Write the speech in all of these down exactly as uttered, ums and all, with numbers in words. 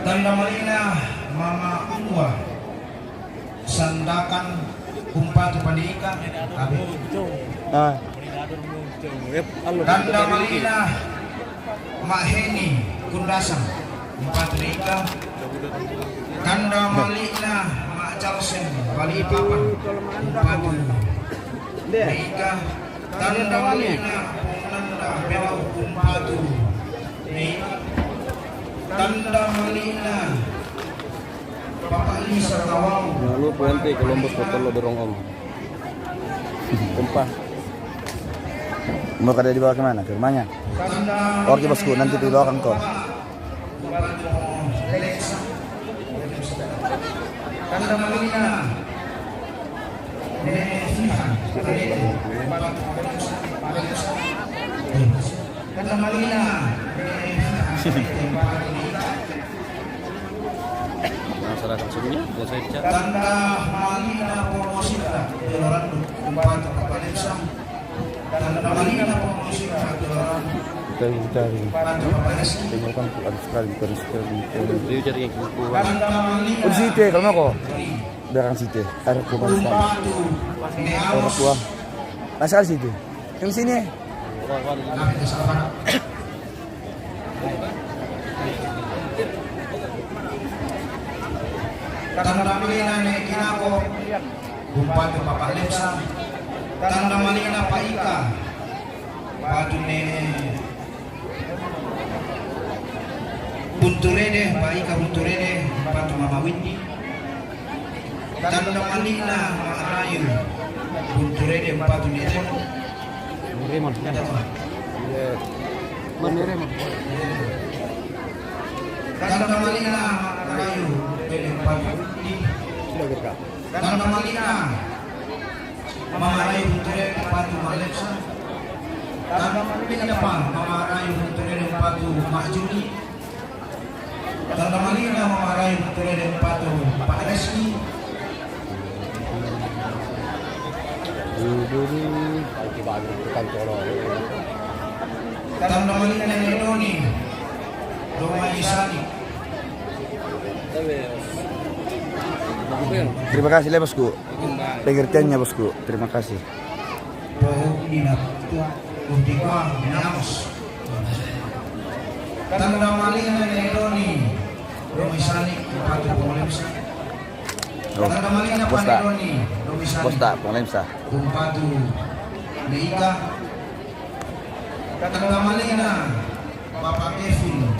Tanda malina Mama Uwa Sandakan, umpatu Pa Neika, abe. Ah. Tanda malina Ma Heni Kundasang, umpatu Neika. Tanda malina Ma Charlsen Balikpapan, umpatu Neika. Tanda malina Pong Nanda Belau, umpatu Neika. Tanda malina Papa Lisa Tawau. Jangan lupa nanti ke Lombok foto lo dorong om. Tumpah. Mau kada dibawa ke mana? Ke rumahnya? Oke, bosku, nanti dibawakan kau. Tanda malina. Tanda malina. Masyarakat sini, biasa dicat. Tanda malina Pongosita, Delorando, umpatu Papa Lisa. Tanda malina Pongosita, Delorando. Dari, dari. Umpatu Papa Lisa. Tengok kan, ada sekali, bukan sekali. Dia cari yang kuat. Tanda malina. Oh, di situ, kalau mau kok. Belakang situ. Ada kuat sekali. Umpatu Neaus. Orang tua. Masih ada situ. Yang sini. Tanda malina Ne Kinako, umpatu Papa Lepsa. Tanda malina Pa Ika, umpatu Ne Bunturede, Pa Ika Bunturede, umpatu Mama Windy. Tanda malina Ma Rayu Bunturede, umpatu Ne Raymond. Raymond. Iya. Mas Raymond. Tanda malina Ma Rayu Bunturede, umpatu Ne. Sudah, Kak. Tanda malina Ma Rayu Bunturede, umpatu Ma Lepsa. Tanda malina pa Ma Rayu Bunturede, umpatu Ma Juni. Tanda malina Ma Rayu Bunturede, umpatu Pa Reski. Tanda malina Ne Doni, Doma Isani. Terima kasih le, bosku. Pengertiannya, bosku. Terima kasih. Pohon di Natua, Untikwa, Minamos. Tanda malina Ne Doni, Romisani, umpatu Pongolemsa. Oh, Tanda malina Pa Ne Doni, Romisani. Bosta, Pongolemsa. Umpatu Ne Ika. Tanda malina Papa Kevin,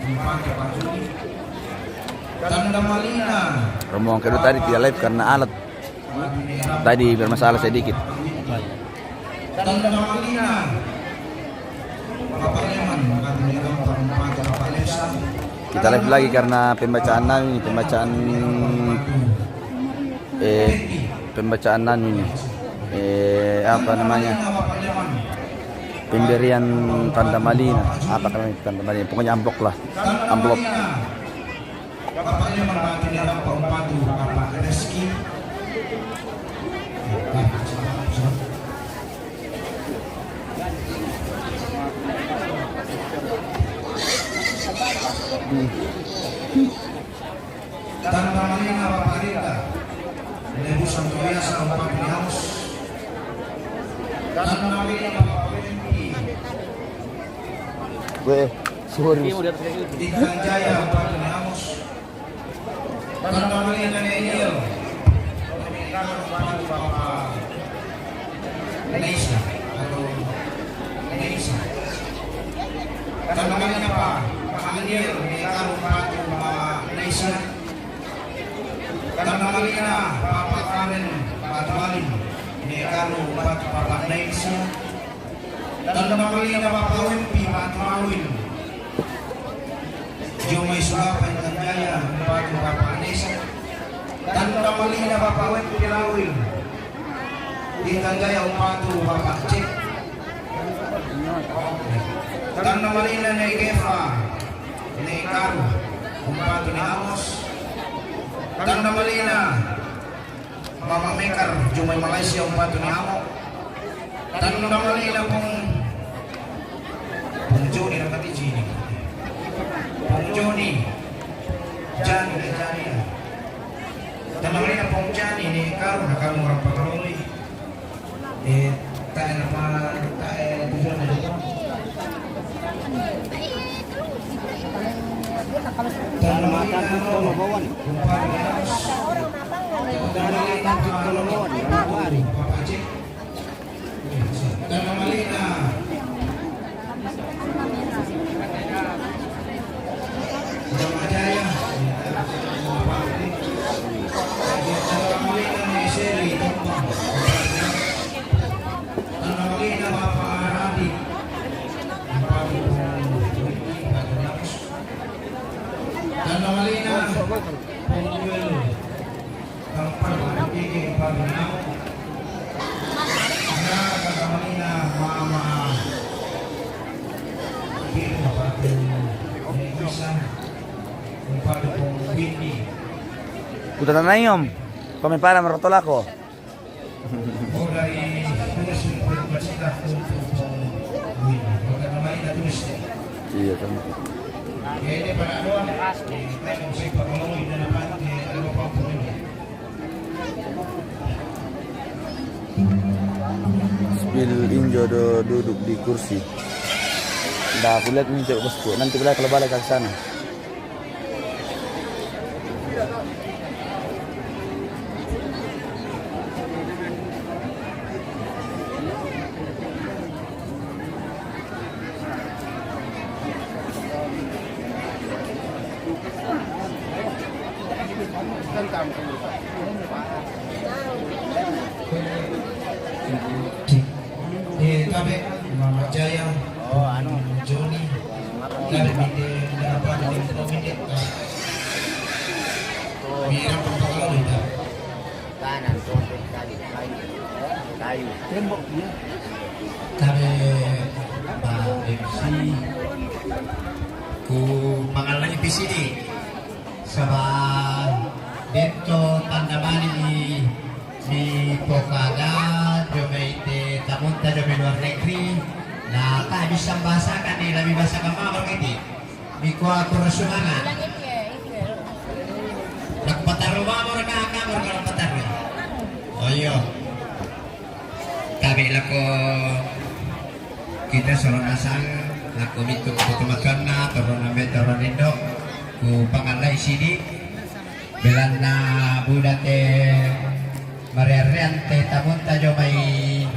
umpatu Pa Juni. Tanda malina. Rombongan kedua tadi tidak live karena alat. Tadi bermasalah sedikit. Kita live lagi karena pembacaan anu ini, pembacaan, eh, pembacaan anu ini. Eh, apa namanya? Pemberian tanda malina. Apa namanya tanda malina? Pokoknya amplop lah. Amplop. Bapak Leman, Bapak Leman, Bapak Leman, Bapak Reski. Tanda malina Bapak Rita. Lebu Santoyasa, Bapak Leamus. Tanda malina Bapak Wempi. Weh, sorry. Ikan Jaya, Bapak Leamus. Tanda malina Ne Aniel. Bapak Leamus. Malaysia atau Malaysia. Tanda malina pa, Pa Aniel, Ne Karu, umpatu Malaysia. Tanda malina Papa Karen, Papa Tualin, Ne Karu, umpatu Papa Malaysia. Tanda malina Papa Wempi, Papa Tualin. Jomai Sulapa, Intan Jaya, umpatu Papa Anesa. Tanda malina Papa Wempi Lawil. Intan Jaya, umpatu Papa Cek. Tanda malina Ne Kefa, Ne Karu, umpatu Ne Amos. Tanda malina Mama Mekar, Jumai Malaysia, umpatu Ne Amo. Tanda malina Pung, Pung Joni, nakati Jini. Pung Joni. Tanda malina Pong Jani ni Karuna, kamu orang Pakaloli. Eh, tak ada nama, tak ada tujuan dari Pong. Tanda malina Pong. Tanda malina Pong. Papa Cik. Tanda malina. Jaya. Tanda malina ni Seri Tompang. Tanda malina Bapak Aradi. Tanda malina Pengjual. Kuta tanayom, pamipara marotolako. Iya, kan. Spill Injo do duduk di kursi. Dah, aku lihat ni, cek bosku. Nanti bila kalau balik ke sana. Eh, tabe, Mama Jaya, oh, anu, Joni, tabe, minde, minde apa, minde, minde, minde, Kanan, tuan, tuan, kayu, kayu, kayu. Tembok, ya. Tabe, Pak M C, ku pangalai P C D. Saba' dento tanda mali mi pokada jomai te tamunta jomai luar negeri. Na tak bisa bahasa kan ni, lebih bahasa kama berkiti. Bikua kurang semangat. Nak patarru mamo raka, kamu raka nak patarru. Oh iyo. Tabe' lako kita soron asang, lako mitu' kutumatuanna, torro nambe torro nindo, ku pangallai sidi, belanna buda te marearrean te tamunta jomai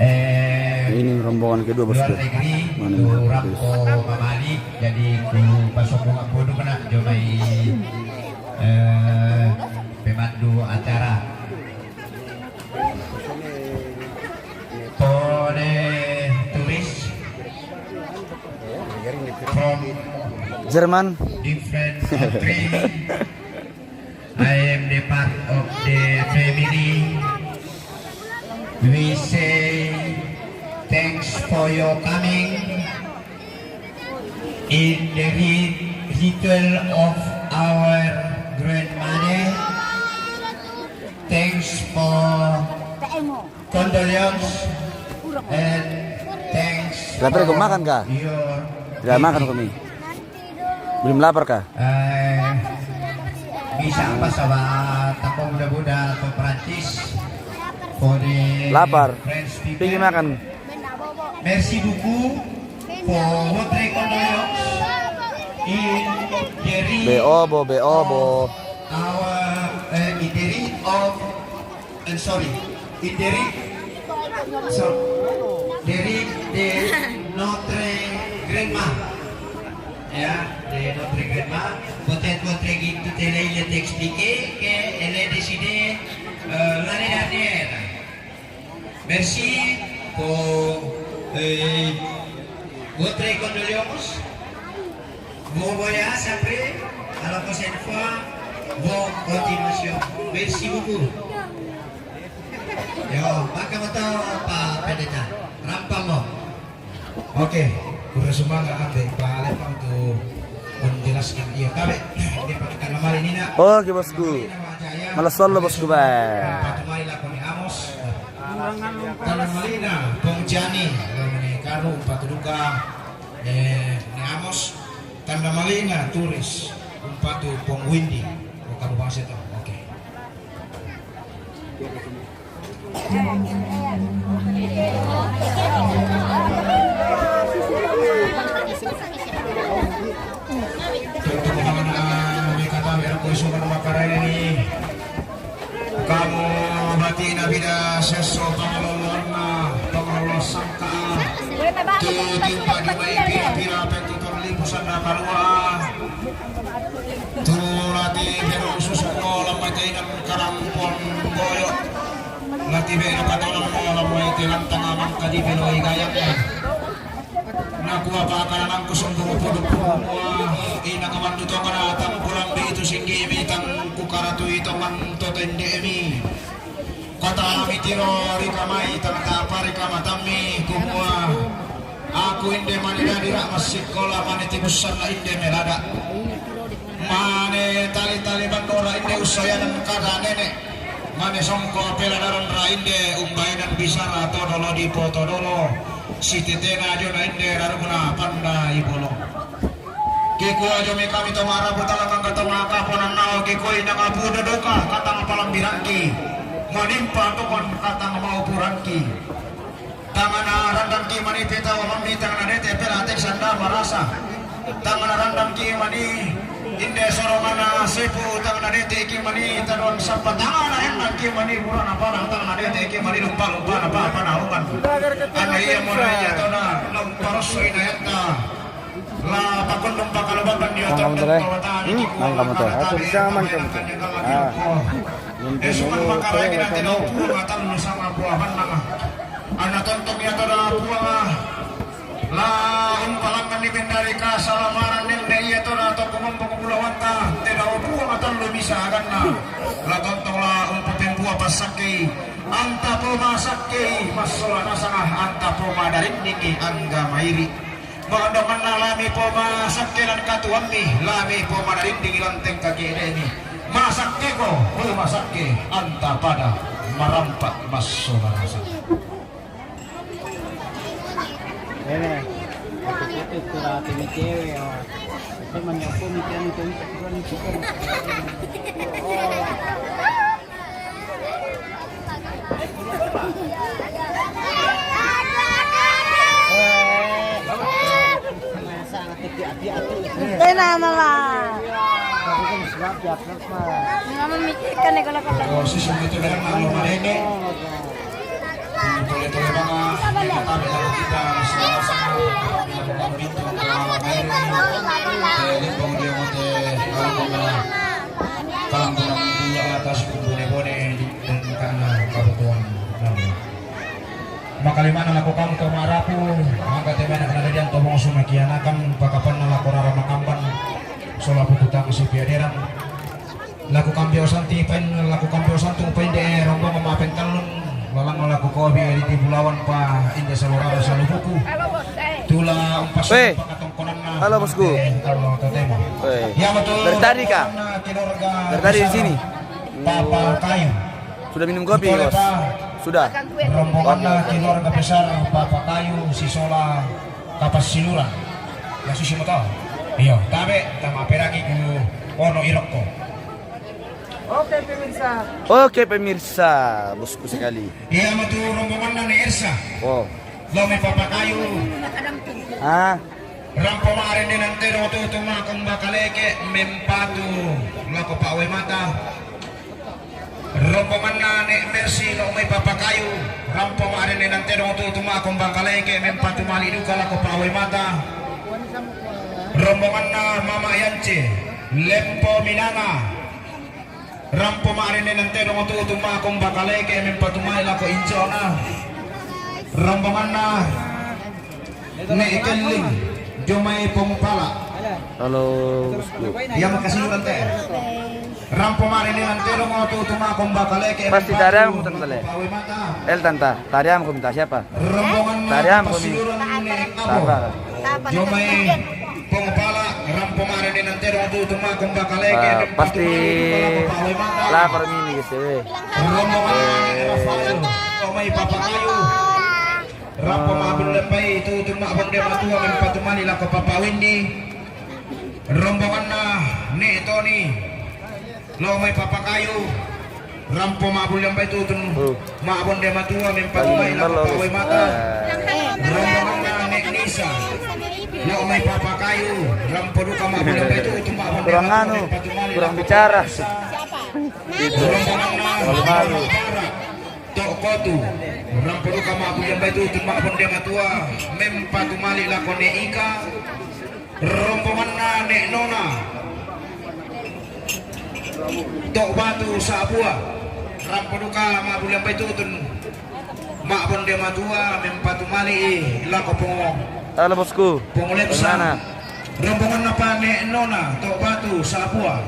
Eh, ini rombongan kedua, bosku. Luar negeri, mana tu rampo mamali, jadi ku pasokong apodu kena jomai, eh, pemandu acara. Pone turis from Jerman. Different country. I am the part of the family. We say thanks for your coming in the ri-, ritual of our grandmother. Thanks for condolence and thanks. Lapar kau makan kah? Tidak makan kami. Belum lapar kah? Eh, bisa apa sama toko buda-buda atau Perancis? Lapar. Pergi makan. Merci beaucoup pour votre condoléance in the read Be obo, be obo. Our, eh, in the read of, eh, sorry, in the read, so, the read the Notre Grandma. Ya, de notre grandma, peut-être votre guide tutelle, il est expliqué que elle est décédée, euh, l'année dernière. Merci pour, euh, votre condoléance. Bon voyage après, à la prochaine fois, bonne continuation. Merci beaucoup. Yo, maka mata Pak Pendeta, rampang mo. Oke, kurang semangat ate, Pak Lepang tu menjelaskan. Iya, tabe. Ini pakai tanda mali ni nak. Oke, bosku. Malas solo, bosku, ba. Tanda mali na Pong Jani, kalau ni karu, patuduka, eh, ni Amos, tanda mali na turis. Umpatu Pong Windy. Oh, kamu bangsa itu. Oke. Untuk mengenai kata berkuis mengenai makarai ini. Kamu bati nabida seso pangalolona, pangalolo sangka. Tu timpa di mai pira-pira pentutur lipu sanda kalua. Tu lati bero susu ko lamai tainan karampon boyo. Lati bero katonan ko lamai tilang tangah mangka di bero igayang. Nakua pakaranangku sumbu puduk pumua ina kamandu tongana tangkurambi itu singgi mi tangku karatu itu manto tende mi. Kota mi tiro rika mai tangtapa rika matami kumua. Aku inde mani dadi rak masikola mani tibusan inde melada. Mane tali-tali bandora inde usayanan kada nenek. Mane songko pela daran ra inde umbainan bisara todolo di potodolo. Sititena jona inde raruna panda ibolo. Kikua jomi kami to marabu tala mangga to makaponan nao kikua ina ngabu dodoka kata ngapalambiranki. Manimpa tokon kata ngamaupuranki. Tangana randang ki mani peta wa mami tangana dete pela tek sanda marasa. Tangana randang ki mani inde sorongana sepu tangana dete ki mani tadon sapa tangana endang ki mani murana pala tangana dete ki mani lumpa lumpa na papa na ukan. Ana iya murana iya tona lumpa rosso ina enta. La pakundung pakalobakan dia. Kamu tadi? Hmm, kamu tadi. Aku bisa aman kamu tadi. Ah. Esuman makarangi nanti nau purung atan lu sama buahan nama. Ana tontong ya toda puanga. La umpalangan ni bendari ka salamaran nende iya toda to kumampo kumulawanta. Te dau puanga tan lu bisa aganna. La tontong la umpapembua pasakki. Anta poma sakki massola nasanga anta poma darindingi angga mairi. Magandomanna lami poma sakki lan katuammi lami poma darindingi lanteng kakedemi. Masakkeko poma sakki anta pada marampak massola nasanga. Ini, aku itu kurang ini cewek ya. Itu menyapu mikirin itu itu kurang itu. Tena mama. Mama mikirkan ya kalau kalau. Oh, si sungguh itu kan malu mereka. Tole-tole banga, kami lalu kita sama-sama melakukan pintu ke malam ini. Eh, limpang dia mate, kalau mau kalang kurang dua atas bone-bone di dan karena kebutuhan nama. Makalimana lakukan ke marapu, maka temena kena dian tobong sumakianakan, pakapan laku rara makamban, sola pukutang si piaderan. Laku kambio santi pain, laku kambio santu pain de rombong ma pentalun, lalang laku kobi di bulawan pa inde salurara salubuku. Tula umpas Weh. Pakatongkonanna. Halo, bosku. Halo, totemo. Weh. Ya, betul. Dari tadi kah? Dari tadi di sini. Papa Kayu. Sudah minum kopi, Bos? Sudah. Rombonganna keluarga besar Papa Kayu sisola Kapas Silura. Ya susi moto. Iyo, tabe tama peraki ku ono irokko. Oke pemirsa. Oke pemirsa, bosku sekali. Iya matu rombonganna ni Ersa. Oh. Lomi Papa Kayu. Ah. Rampo ma'arenne nantero tutu makong bakaleke mempatu lako pa'we mata. Rombonganna Nek Mersi lo mai Papa Kayu. Rampo ma'arenne nantero tutu makong bakaleke mempatu mali duka lako pa'we mata. Rombonganna Mama Yance, Lempo Minanga. Rampo ma'arenne nantero tutu makong bakaleke mempatu mali lako incona. Rombonganna Nek Kelling, jomai Pong Pala. Halo, bosku. Iya, makasih lu, Tante. Rampo ma'arenne nantero tutu makong bakaleke. Pasti mempatu tariang, Tante. Pawe mata. El, Tante, tariang aku minta siapa? Rombongan tariang aku minta. Sabar. Jomai Pong Pala, rampo ma'arenne nantero tutu makong bakaleke. Ah, pasti lapar ini gitu, eh. Rombongan Rafael, jomai Papa Kayu. Rampo ma'abille pai tutu ma'bonde matua mempatu mali lako Papa Windy. Rombonganna Ne' Toni, lo' mai Papakayu, rampo ma'bulian bai tutun, ma'bonde matua, mempatu mai lako pa'uwe mata. Rombonganna Ne' Nisa, lo' mai Papakayu, rampo duka ma'bulian bai tutun, ma'bonde matua, mempatu mali lako pa'uwe mata. Rombonganna Ne' Bara, to' Kotu, rampo duka ma'bulian bai tutun, ma'bonde matua, mempatu mali lako Ne' Ika. Rombonganna Ne' Nona, to' Batu Sabua, rampo duka ma'bulian bai tutun, ma'bonde matua, mempatu mali lako Pongo. Halo, Bosku. Pongo Lepsa. Rombonganna pa Ne' Nona, to' Batu Sabua,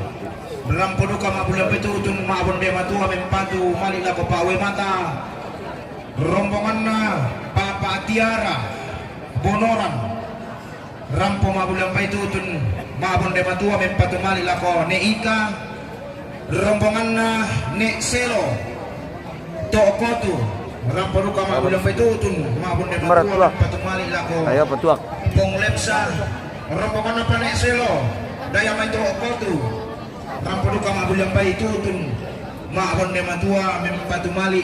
rampo duka ma'bulian bai tutun, ma'bonde matua, mempatu mali lako pa'uwe mata. Rombonganna Papa Tiara, Bonoran, rampo ma'bulian bai tutun, ma'bonde matua, mempatu mali lako Ne' Ika. Rombonganna Ne' Selo, to' Kotu, rampo duka ma'bulian bai tutun, ma'bonde matua, mempatu mali lako Pongo Lepsa. Rombonganna pa Ne' Selo, daya mai to' Kotu, rampo duka ma'bulian bai tutun, ma'bonde matua, mempatu mali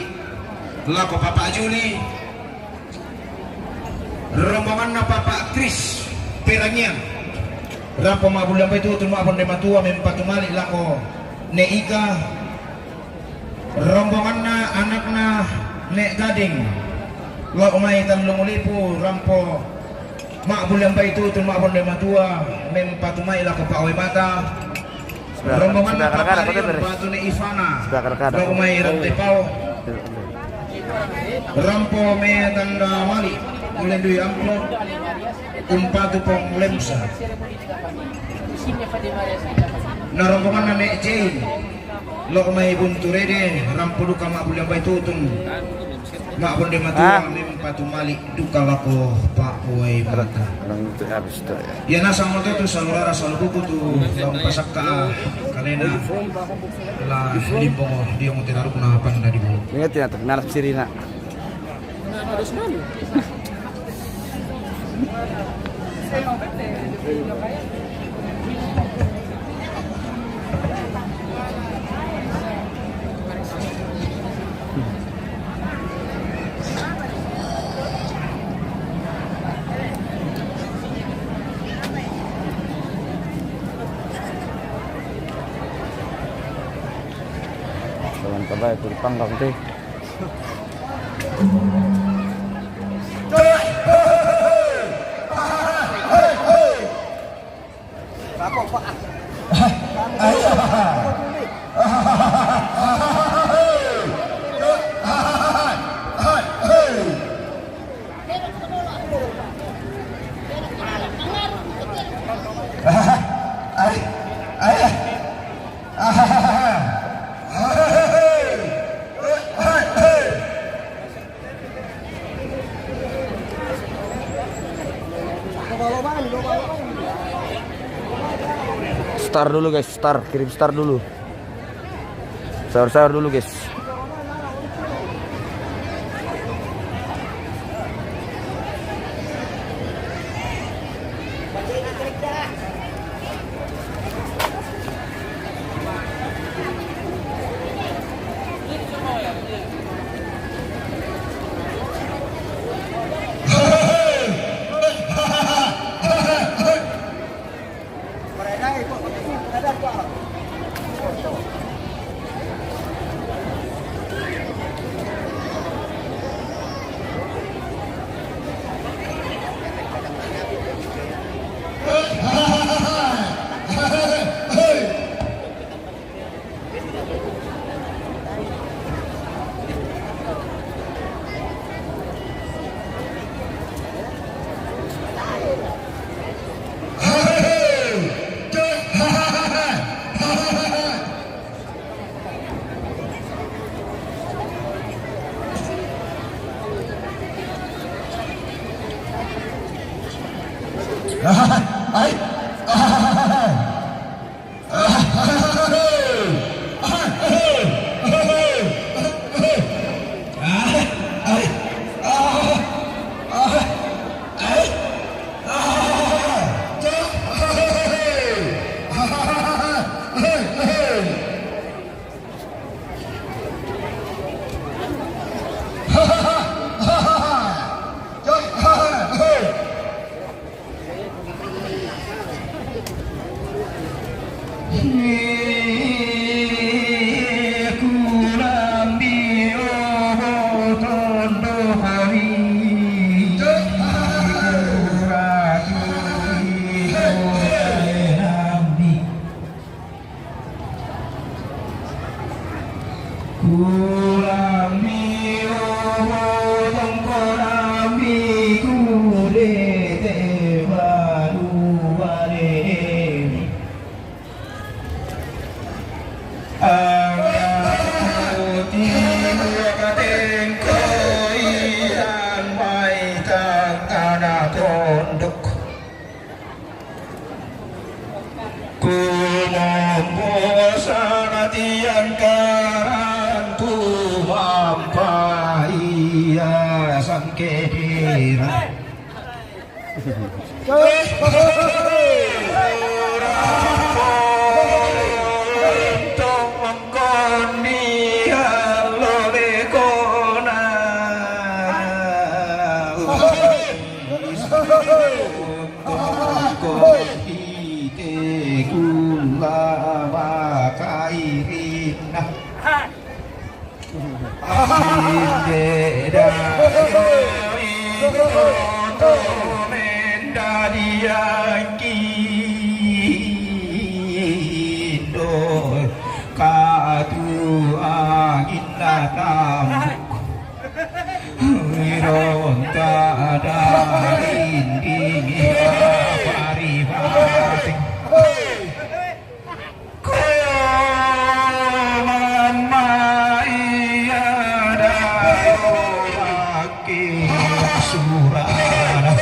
lako Papa Juli. Rombonganna Papa Kris, Perangian, rampo ma'bulian bai tutun, ma'bonde matua, mempatu mali lako Ne' Ika. Rombonganna anakna Ne' Gading, lo' mai Tallung Lipu, rampo ma'bulian bai tutun, ma'bonde matua, mempatu mai lako pa'uwe mata. Rombonganna Papa Rion, Batu Ne' Ivana, lo' mai Rantepao. Rampo me' tanda mali, ulendui amplop, umpatu Pongo Lepsa. Na rombonganna Ne' Jane, lo' mai Buntu Rede, rampo duka ma'bulian bai tutun, ma'bonde matua, mempatu mali duka lako pa'uwe mata. Iye nasang moto tu salulara saluhuku tu la umpasakka kalena la Limbongo dio mote narukna panda dibo. Ingat ya, tapi naras sirina. Kawan kabai, kulit panggang teh. Star dulu, guys, star, kirim star dulu. Sahur-sahur dulu, guys. Kumombo sanatian karan kumampai ia sangkedira. Katu angin tanam. Wironta darinding paribati. Koman maiya dayo baki surana.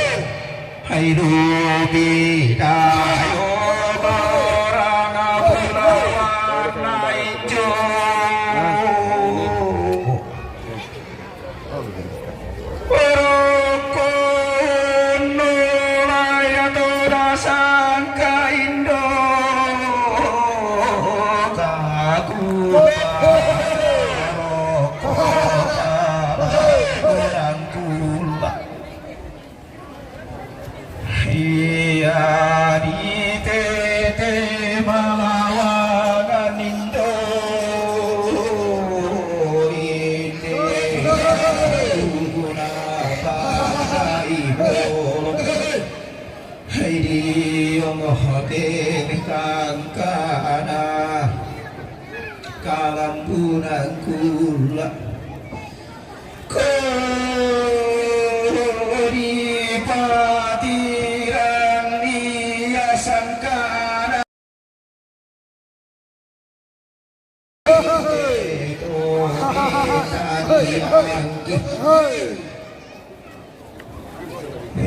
Hai lubi dayo barang bulawan naijo. Iya ditete malawangan indo, inde guna pada ibolo. Hai di ongoh kene kangkana kalambunan kula. Kodi patirang ia sangkana.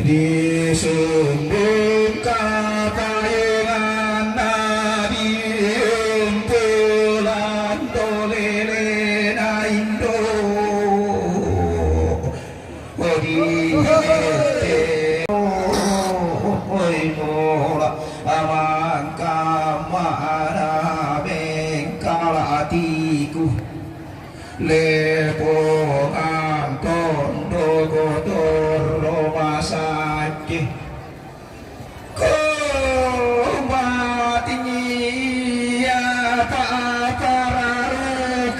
Di sumbung kapayengan na di umpulan dolele na indo. Odi ete oi mola amang kamana bengkal atiku. Lepongan tondo kotor rumah sakit. Kumbatinya tak pararukan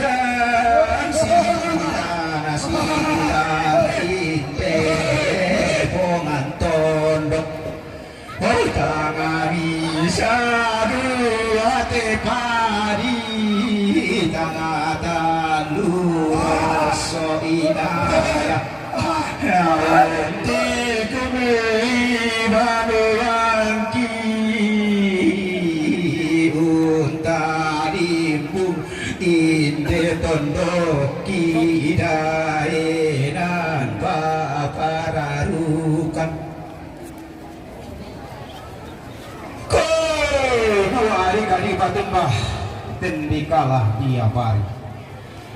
sirana sirana ite pongan tondok. Hoi tangani sadua te padi tangatan luas so inaya. Aunte kumei babeangki unta dimbung inde tondoki daenan papararukan. Ko dua hari kali patembah tendikalah dia pari.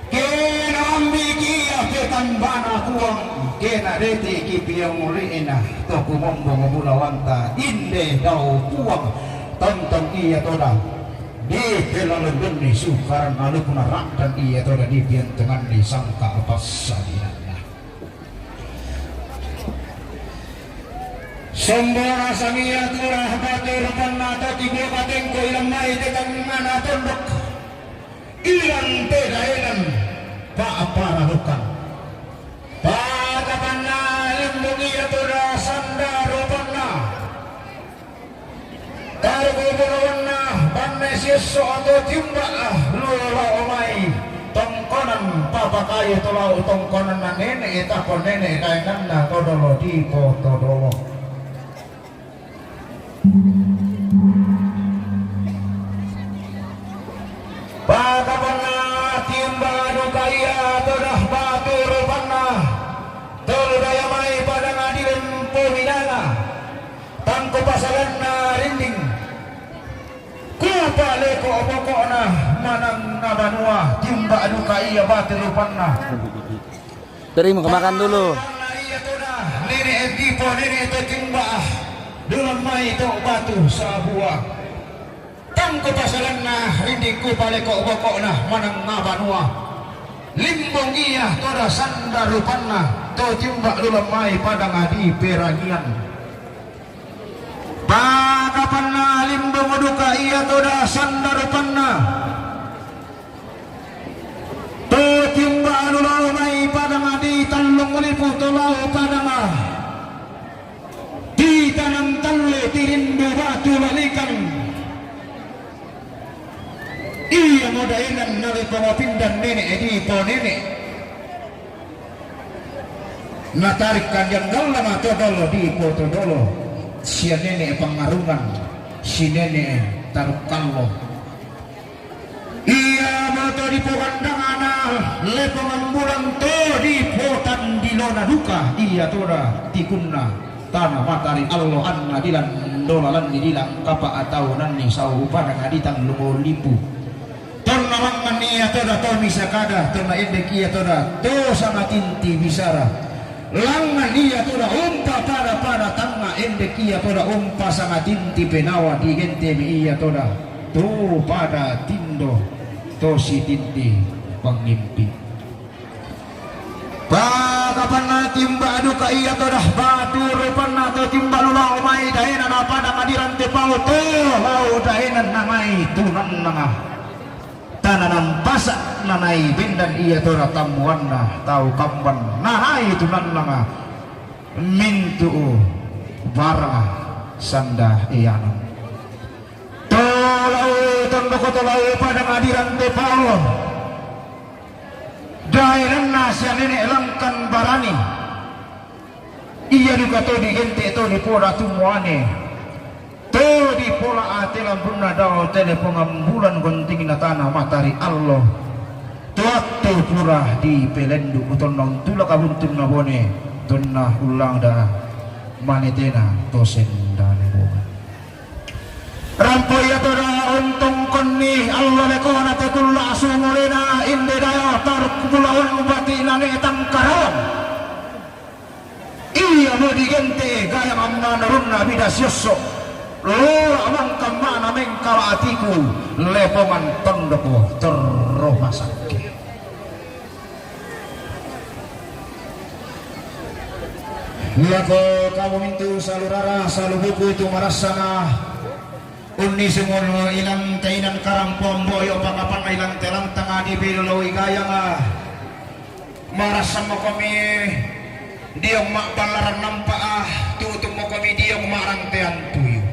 Kena ambiki apetan bana kuang, kena dete ki piang uli'na, to kumombong bulawanta, inde dao puang, tontong ia toda. Di pelalembeni sukaran alukna rakdan ia toda di piantengan di sangka passadinanna. Sombora samia turah batu rupanna to tibo katengko ilamai tekan tondok, ilang te daenan pa'paralukan. Pakapanna limbong iya toda sanda rupanna. Taru buburawanna banne siesso atau timba, ah, lu lao mai tongkonan papakayu tu lao tongkonan na nene, e tako nene daenanna todolo dipo todolo. Pakapanna timba duka iya toda batu rupanna. Tolu daya mai padang adilen pominanga. Tangko pasalanna rinding. Kupaleko bokokna manang na banua timba duka iya batu rupanna. Terima, makan dulu. Iya toda, nene dipo, nene to timba. Dulan mai to batu sabua. Tangko pasalanna rinding kupaleko bokokna manang na banua. Limbong iya toda sanda rupanna to timba dulan mai padang adi perangian. Pakapanna limbong duka iya toda sanda rupanna. To timba anu lao mai padang adi tallung lipu to lao padang. Di tanang talle tirindu batu lalikan. Iya mo daenan nale pangapindan nene dipo nene. Natarik kandiang gallama todolo dipo todolo. Sia nene pangarungan, si nene taruk kallo. Iya mo to dipo gandangana, lepongan bulan to dipo tandilona duka, iya toda tikunna tana matari allo anna dilan dolalanni dilang kapa ataunanni sau padang adi tallung lipu. Tonna langngan iya toda to misakada, tonna endek iya toda to sanga tinti bisara. Langngan iya toda umpa pada-pada tangnga, endek iya toda umpa sanga tinti penawa, digentemi iya toda to pada tindo to sitinti pangimpi. Pakapanna timba duka iya toda batu rupanna to timba lu lao mai daenan apa na madirante pau to lao daenan na mai tunannanga. Tana nampasa nanai bendan iya toda tammuanna tau kamban nanai tunannanga mintu bara sanda ianu. To lao tondoko to lao padang adirante pau. Daenanna sia nene langkan barani. Iya duka to digente to dipoda tumuane. To dipola ate lambunna dao tele pongambulan gontingna tana matari allo. To attu pura dipelendu tonna untula kabuntunna bone tonna ullangda manetena to sendane bonga. Rampo iya toda untungkonni allo lekona te kulla asumulena inde dao taruk bulaun bati nane tangkarawan. Iya mo digente gaya mammanurunna bida siosso. Lola mangkammana mengkala atiku lepongan tondoko terro masakke. Lako kamu mintu salu rara salu buku itu marassana. Unni sumunu ilang tainan karampo amboyo pakapanna ilang telang tanga di belo loi gayanga. Marassammo komi diong ma'ballaran nampa ah, tutummo komi diong ma'rantean tuyu.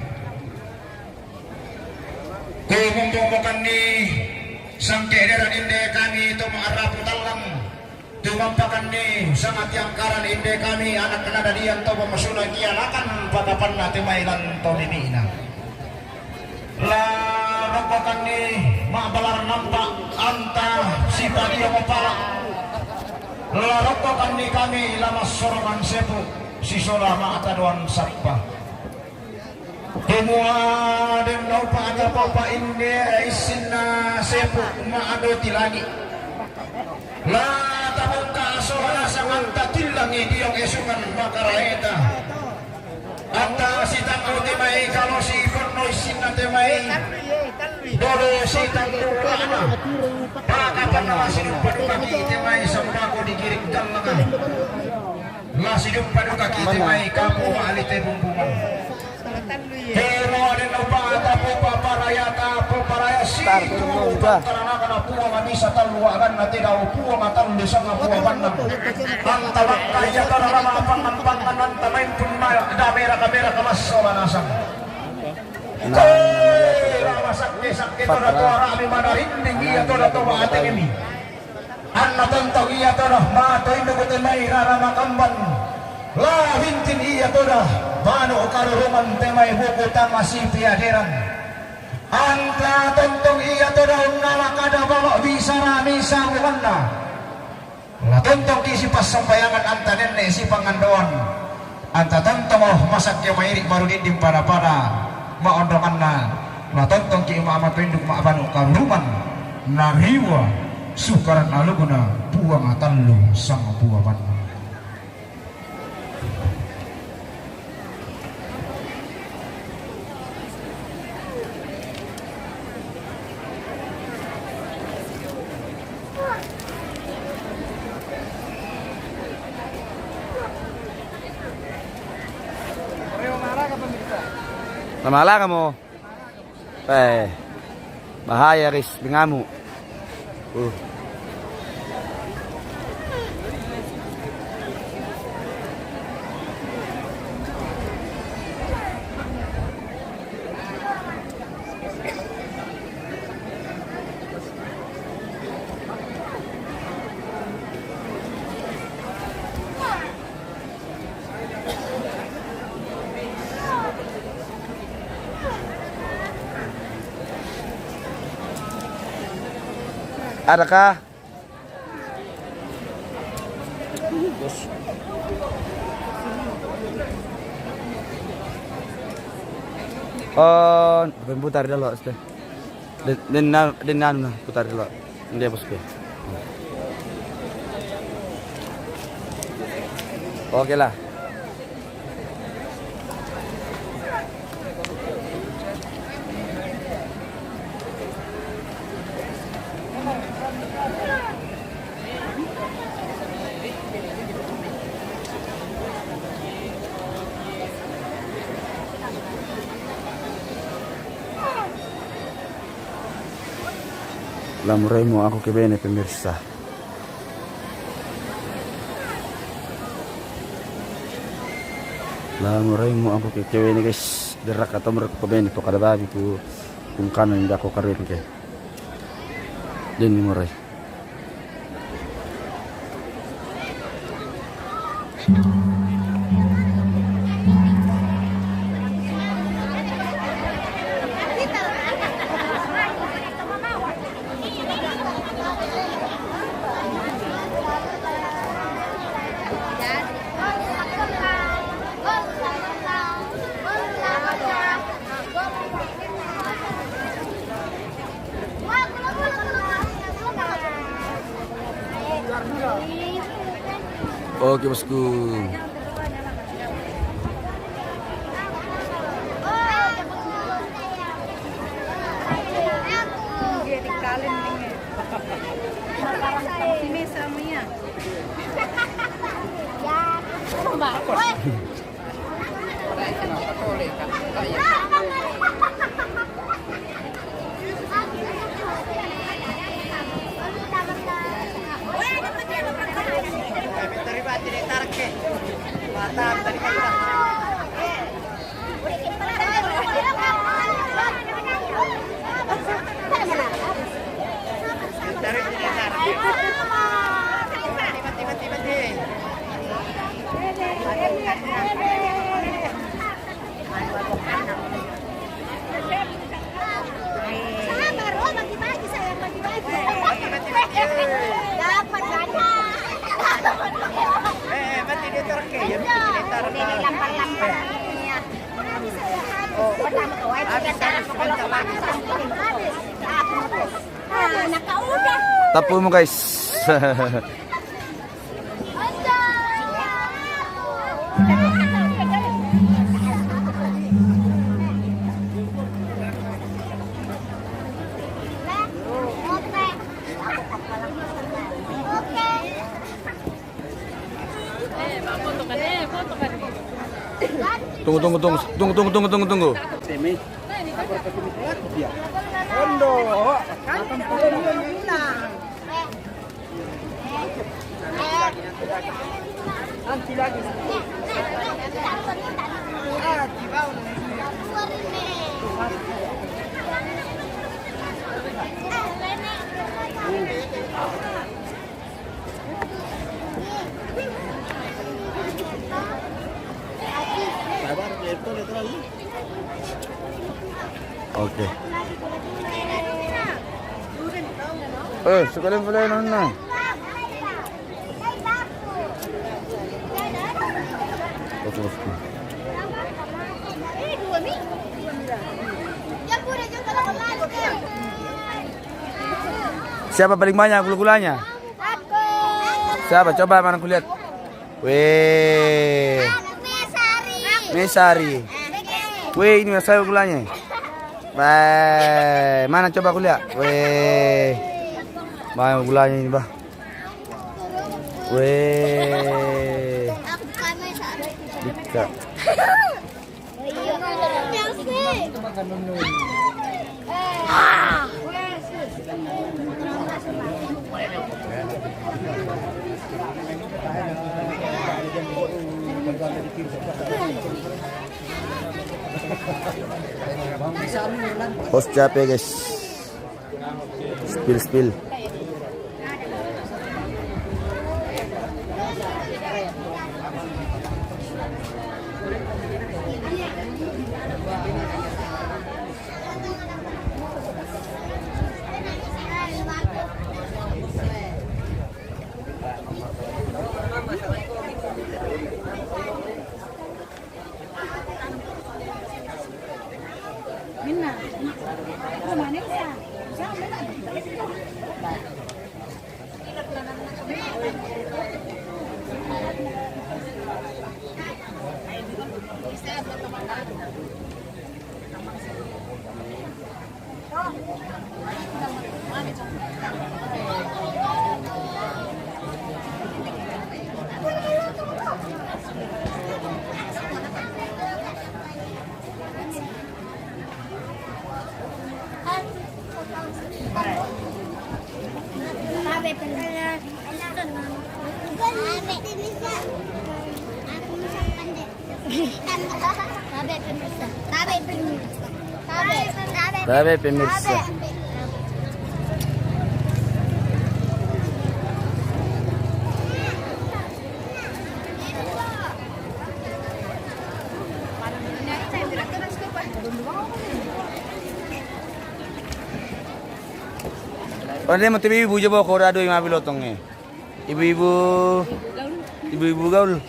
Ko mumpomokanni sangke deran inde kami to ma'rapu tallang. Tumampakanni sanga tiangkaran inde kami anak nadadian to pamasuna kianakan pakapanna te mai lan to mimi'na. La rokkokanni ma'balar nampa anta sipadiong pala. La rokkokanni kami la massorongan sepu sisola ma'tadoan sappa. Kumua den naupa aga popa inde issinna sepu ma'doti lagi. La tabongka sola sanganta tillangi diong esungan makaraeta. Anta sitanggu te mai kalo si ponno issinna te mai. Dolo sitanggu lana. Pakapanna la siduppa dukaki te mai sembako digiring kallaka. La siduppa dukaki te mai kapu ali te bumbungan. Tero aden upata popa paraya tapo paraya si Karena kana puang bisa tallu aganna tedau puang tallu sanga puang bannang. Anta bakka iya tona mama pangan-pangan anta main pun maya da meraka-meraka masso manasang. Tera masakke-sakke tona tua rami mana rinding iya tona toba atengemi. Anna tontong iya tona mato indu kute mai rara makamban. La bintin iya tona manu karurungan temai buku tamasi piaderan. Anta tontong iya tona unnala kada baba bisa rami samuhanna. La tontong ki sipassambayangan anta nenne sipangandoan. Anta tontong oh masakke mairi baru dinding pada-pada maondonganna. La tontong ki ma mapenduk ma banu karurungan. Nariwa sukaran aluguna puang tallu sang puang bannang. Namala kamu? Eh, bahaya, Ris, dengamu. Uh. Adakah? Oh, bukan putar dulu, Ste. Den, den na-, den anu na, putar dulu. Dia bosku. Oke lah. La moraimo aku ke bene, pemirsa. La moraimo aku ke, ke bene, guys. Derak atau merek ke bene, to kada babi ku, ku kana ni dako karen ke. Den ni morai. Oke, bosku. Sabar, oh, bagi-bagi, sayang, bagi-bagi. Dapat, dapat. Eh, eh, mati dia tarik ke? Ya, mati dia tarik. Ini lampar-lampar. Iya. Oh, habis, habis, sebentar lagi. Habis. Ah, nakaudah. Tapu mo, guys. Tunggu, tunggu, tunggu, tunggu, tunggu, tunggu, tunggu, tunggu. Ondo. Oke. Eh, sekalian pala nonna. Siapa paling banyak gula-gulanya? Siapa? Coba mana kulihat. Weh. Mesari. Weh, ini Mesari gulanya. Weh, mana coba kulihat? Weh. Banyak gulanya ini, bah. Weh. Dika. Host capek, guys. Spill, spill. Tabe pemirsa. Tabe pemirsa. Onde mo tibi ibu jabo ko rado ima bilotong eh. Ibu-ibu, ibu-ibu gaul.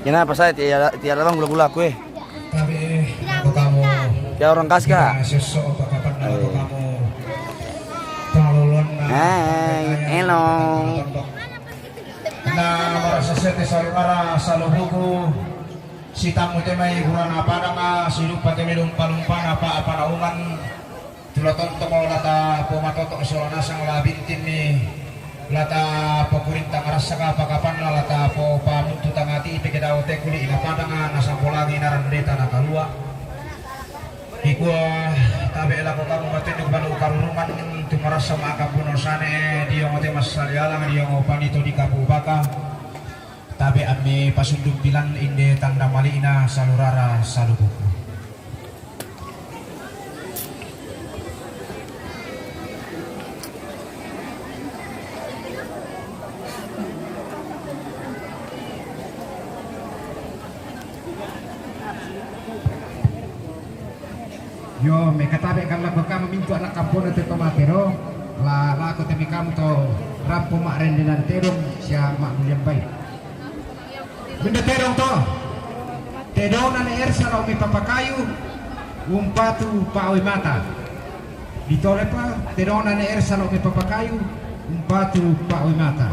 Kenapa saya tiada, tiada bang gula-gula kue? Tapi aku kamu. Ya orang kas ka. Sosok apa kapan aku kamu. Talolon na. Hai, hello. Na marasa sete salu ara salu buku. Sitamu temai kurana padanga silupa teme lumpa-lumpana pa apa nauman. Tulaton tomo lata po matoto sola nasang la bintinni lata po kuring tangarasaka pakapanna lata po pamutu tangati peke dao te kuli ina padanga nasang polangi naran deta nakalua. Ikua tabe lako kamu matendo balu karurungan tuma Sama kapuno sane diongo te massalialang diongo panito di Kapu Baka. Tabe amme pasunduk bilang inde tanda malina salurara salubuku. Yo, mekatabe kan lako kama mintu anak kampona te pamatero, la lako te mekamu to rampo ma rendenan tedong sia ma mulian bai. Minda tedong to. Tedong nane ersa lao me papakayu umpatu pawe mata. Ditole pa tedong nane ersa lao me papakayu umpatu pawe mata.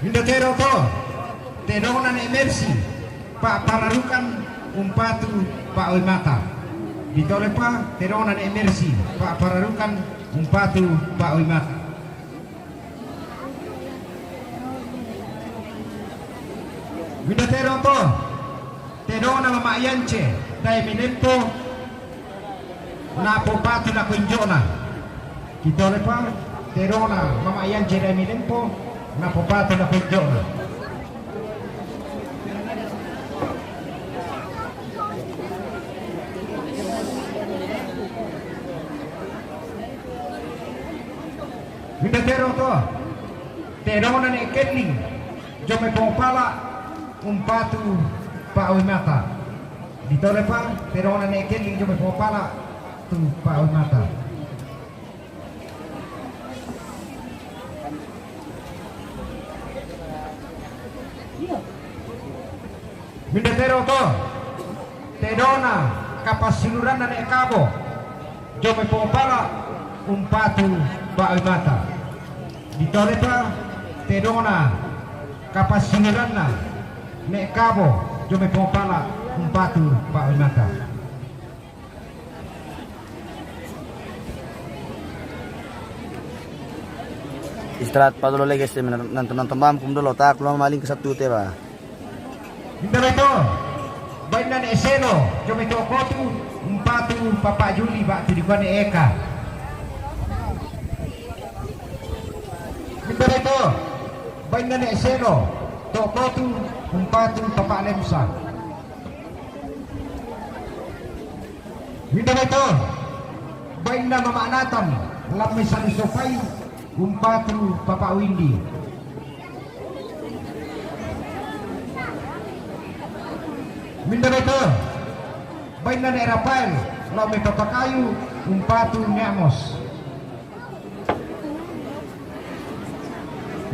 Minda tero to, tedong nane mersi, pa pararukan umpatu pa oimata. Ditole pa, tedong nane mersi, pa pararukan umpatu pa oimata. Minda tero to, tedong na mama yance, dai minempo, napopatu na kunjona. Kitole pa, tedong na mama yance dai minempo, napopatu na kunjona. Minda tero to, tedong nane keling, jome pongpala, umpatu pa oimata. Ditole pa, tedong nane keling, jome pongpala, tu pa oimata. Minda tero to, tedong na kapasiluran nane kabo, jome pongpala, umpatu pa oimata. Ditole pa, tedong na kapasiluran nane kabo, jome pongpala, umpatu pa oimata. Istirahat pa dolo lege si, nonton-nonton bam kum dolo, tak lo maling ke satu te ba. Minda beto, bainna ne eselo, jome to kotu, umpatu papa Juli ba tu dikone eka. Minda beto, bainna ne eselo, to kotu, umpatu papa Lemsa. Minda beto, bainna mama Nathan, lamme sani sopai, umpatu papa Windy. Minda beto, bainna ne Rafael, lamme papa Kayu, umpatu ne Amos.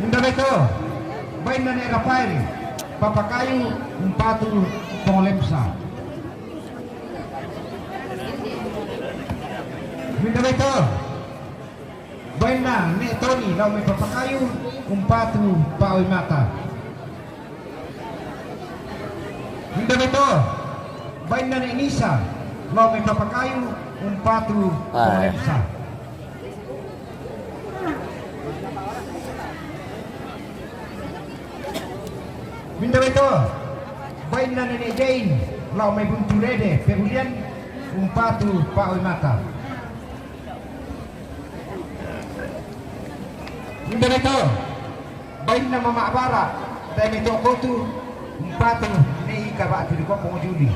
Minda beto, bainna ne Rafael, papa Kayu, umpatu pong Lemsa. Minda beto, bainna ne Toni, lamme papa Kayu, umpatu pa oimata. Minda beto, bainna ne Nisa, lamme papa Kayu, umpatu pong Lemsa. Minda beto, bainna ne Jain, lamme buntu rede, pebulian, umpatu pa oimata. Minda beto, bainna mama Bara, dai meto kotu, umpatu ne Ika ba tu dikopong Juli.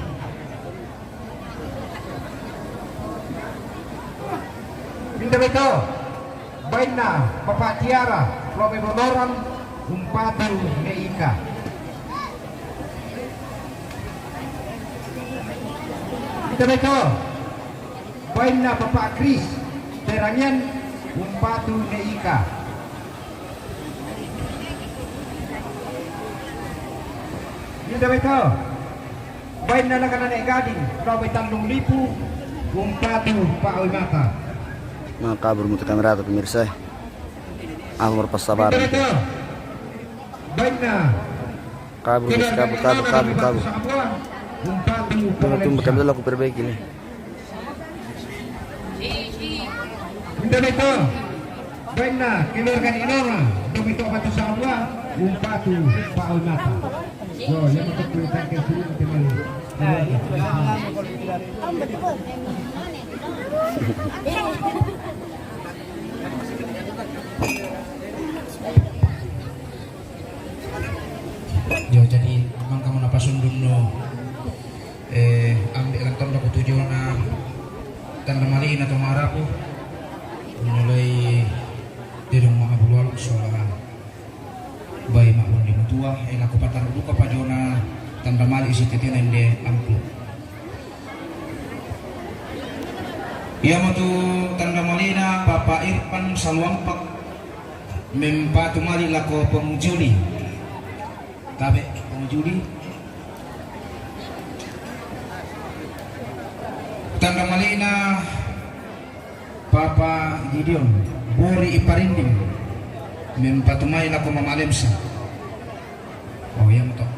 Minda beto, bainna papa Tiara, lamme Bonoran, umpatu ne Ika. Minda beto, bainna papa Kris, Terangian, umpatu ne Ika. Minda beto, bainna nakana ne Gading, lamme Tanjung Lipu, umpatu pa oimata. Nah, kabur mutu kamera tu pemirsa. Aku berpas sabar. Minda beto, bainna Kabur, guys, kabur, kabur, kabur, kabur. Tunggu, tunggu, kami dulu aku perbaiki nih. Minda beto, bainna keluarga Inora, demi to batu sawa, umpatu pa oimata. Yo, yang betul tu tangke suru Yo, jadi amang kamu napa sundun no, eh, ambil kan tondo kutuju na tanda mali na to marapu. Mulai dedong manga bulu aluk sola. Bai ma'un di mutua, eh, lako pataru duka pa jona tanda mali isi tetena inde amplop. Iamotu tanda malina Papa Irfan Saluampak mempatu mali lako pemujuli. Tabe pemujuli. Tanda malina Papa Gideon, bori iparinding, mempatumai lako mamalemsa. Oh, iya moto.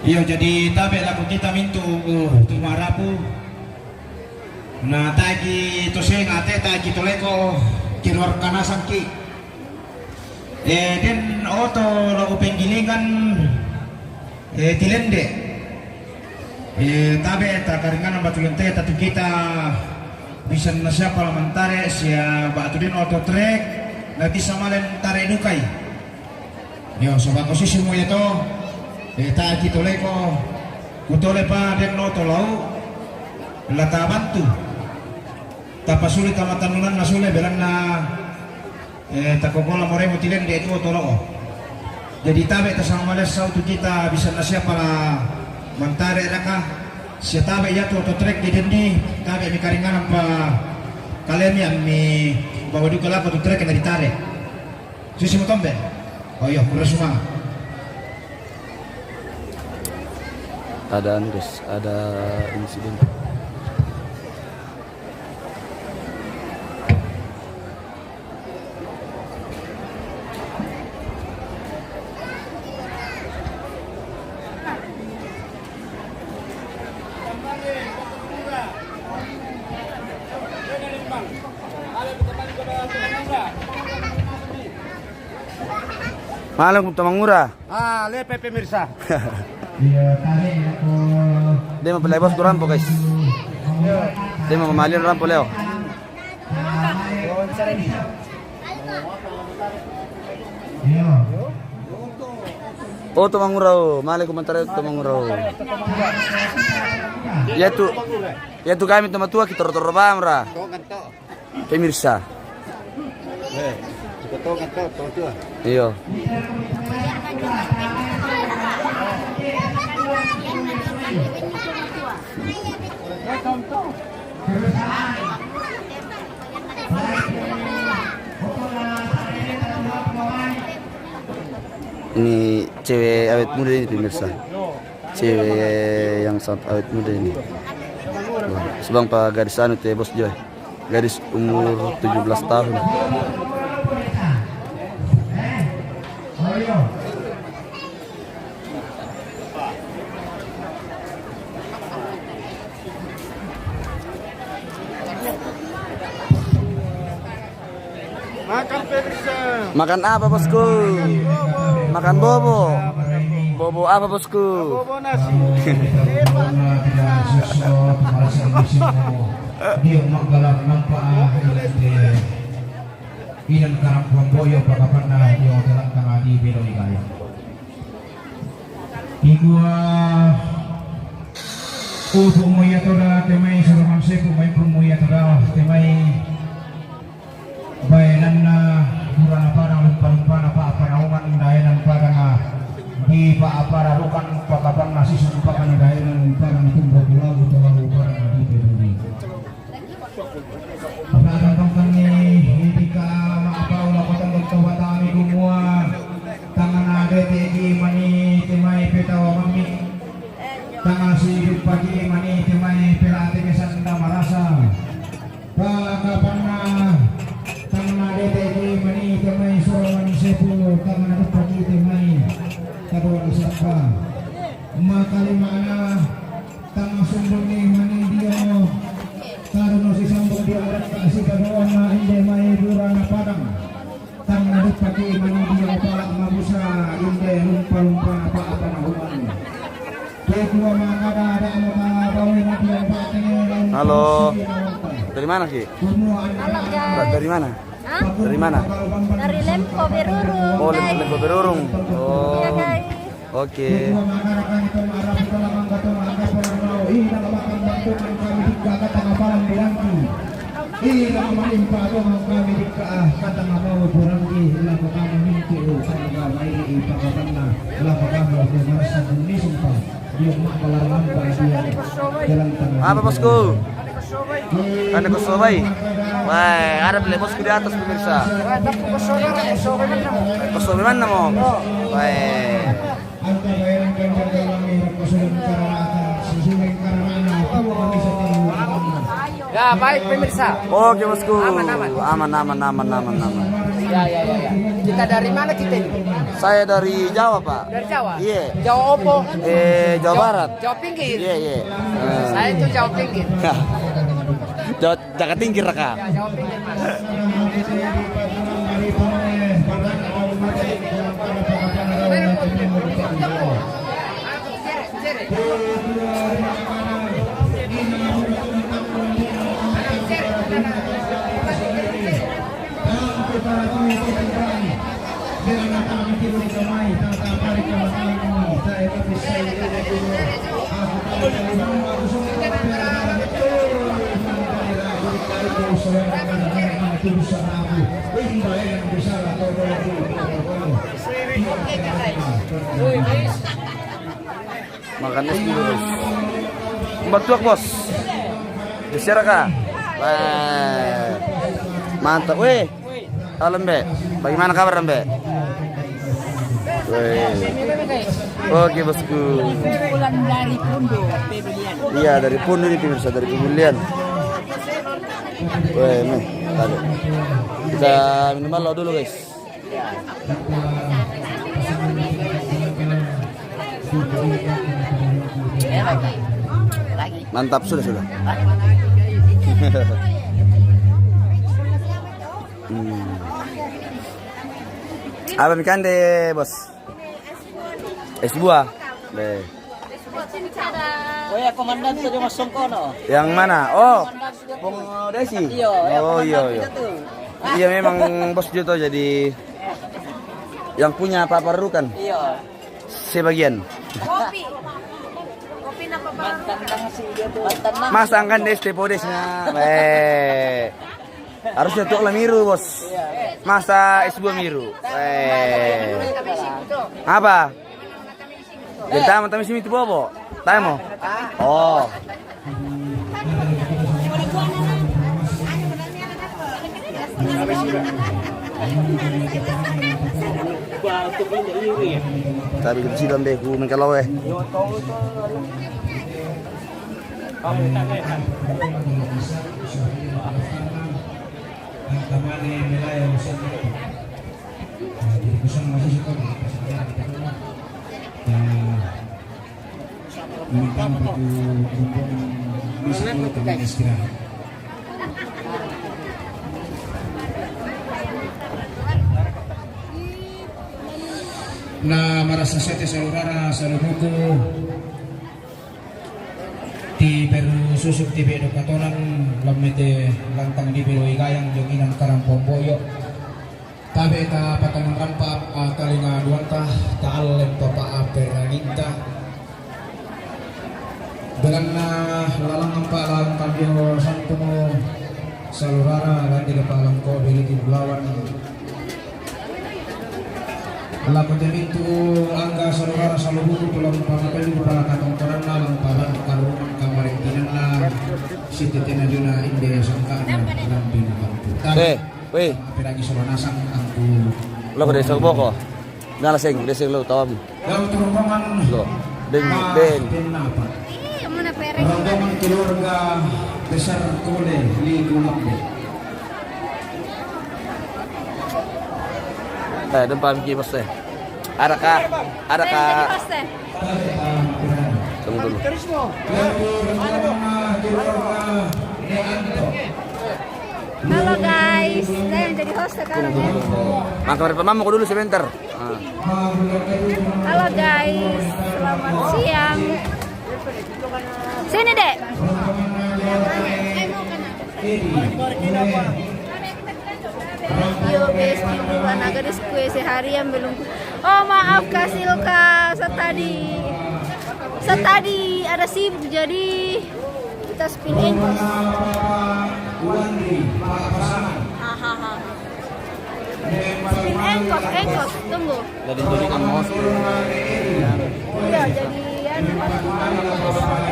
Iyo, jadi tabe lako kita mintu, uh, tu marapu. Na tae ki to senga te, tae ki to leko, keluarkan asang ki. Eh, den oto lako penggilingan, eh, tilende. Eh, tabe ta karinganan batu lente, tatu kita bisa na siapa la mantare sia batu den oto trek, na bisa malen tare dukai. Yo, sobat osisi mo ya to. Eh, ta ki to leko, kutole pa den oto lau, la ta bantu. Tapasuli tamatannunan na sule belanna, eh, takokola moremo tilende tu tolo'o. Jadi tabe tasama malessa tu kita bisa na siapa la mantare raka. Sia tabe ya tu oto trek di dendi, tabe mi karinganan pa kalemi ammi bawa duka lako tu trek na ditare. Susi mo tombe. Oh iya, kura suma. Ada anu, guys, ada insiden. Malam, Tomangura. Ah, lepe pemirsa. Dia mau pelai bos tu rampo, guys. Dia mau mamalin rampo, Leo. Oh, Tomangura, oh. Male ku mantara Tomangura, oh. Ya tu, ya tu kami toma tua kita toro-toro bam ra. Pemirsa. Eh, kita tahu kan, tahu, tahu tu lah. Iyo. Ini cewek awet muda ini, pemirsa. Cewek yang sangat awet muda ini. Wah, subang pa gadis anu te, Bos Joy. Gadis umur tujuh belas tahun. Makan, pemirsa. Makan apa, bosku? Makan bobo. Makan bobo. Bobo apa, bosku? Bobo nasi. Dia maggalang nampak, ah, ilan karampuan boyo pakapanna dia galak tangah di belo ni kaya. Igua upu mo iya toda temai, sulaman sepu mai pun mo iya toda temai. Bayananna burana padang, lumpa-lumpana pa panaungan dayanan padang, di pa apara rukan pakapanna sisung pakana dayanan padang tumbo tulagu tulagu padang di peduli. Padang tongkan ni itika ma apa ula kotong tongkong batami kumua tangana dete di mani temai petawa mami. Tanggal sidip pagi mani temai pelate kesanda marasa. Pakapanna tanggal dete ki mani temai soroman sepu tanggal pagi temai kaduan sapa. Makalimana tanggal sumbuni mani dio. Taruno si sambung dio adat kasih kaduan na inde mai burana padang. Tang nadepaki mani dia palak mabusa inde lumpa-lumpa apa-apa na umani. Ketua makada ada mau bawa na dia batene. Halo. Dari mana, Ki? Semua anak-anak. Dari mana? Hah? Dari mana? Dari Lemko Berurung, oh, Lemko Berurung. Oh. Iya, guys. Oke. Apa, bosku? Ada kosobai. Wah, ada beli bosku di atas, pemirsa. Kosobai mana, Mom? Wah. Ya, baik, pemirsa. Oke, bosku. Aman, aman. Aman, aman, aman, aman, aman. Ya, ya, ya, ya. Kita dari mana kita ini? Saya dari Jawa, Pak. Dari Jawa? Iya. Jawa opo? Eh, Jawa Barat. Jawa pinggir. Iya, iya. Saya itu Jawa pinggir. Jawa Jaga tinggi, Raka. Makan es dulu, bos. Mbak tuak, bos. Geser, Kak. Wah. Mantap, weh. Halo, Mbak. Bagaimana kabar, Mbak? Weh. Oke, bosku. Pulang dari Pundo, Pebelian. Iya, dari Pundo ini, pemirsa, dari Pebelian. Weh, nih, tadi. Kita minum dulu, guys. Mantap, sudah, sudah. Hmm. Apa makan deh, bos? Es buah. Deh. Oh ya, komandan saja masuk kono. Yang mana? Oh, Pung Desi. Iya, iya, oh, iya, iya. Iya, memang bos Juto jadi yang punya apa-apa kan? Iya. Sebagian. Kopi. Kopi napa baru? Masa angkan des teh podesnya. Eh. Harusnya tuak lah miru, bos. Masa es buah miru. Eh. Apa? Jadi tamu, tamu sini itu bobo. Tamu. Oh. Tapi kita sih lambe ku mengkalau eh. Na marasa sete saudara salubuku. Ti Peru susuk ti bedo katonan lamete lantang di Belo Igayang jonginan karang pomboyo. Tabe ta patanang rampa, ah, talinga duanta, ta allen papa aperanginta. Belanna lalang ampa lalang kambio santumu salurara landi depa langko beliti bulawan. Lako jamintu angga salurara salubuku tulang pamapelu pala katongkoranna lang paban karungan kamarintinanna sitetena juna inde sangkana lambi makampu. Eh. Weh. Lo ko desa boko. Ngala seng, desa lo tawam. Lo. Deng, deng. Ih, mana pereng? Rombongan keluarga besar Kole di Kulambo. Eh, depan ki bos eh. Ada kak, ada kak. Tunggu dulu. Halo guys, saya yang jadi host sekarang ya. Mangka mamamu dulu sebentar. Ah. Halo guys, selamat siang. Sini dek. Yo guys, di rumah naga di kue seharian belum. Oh maaf Kak Silka, saya tadi, saya tadi ada sibuk jadi kita spill engkos. Hahaha. Spill engkos, engkos, tunggu. Jadi jadi kan mau. Iya, jadi anu,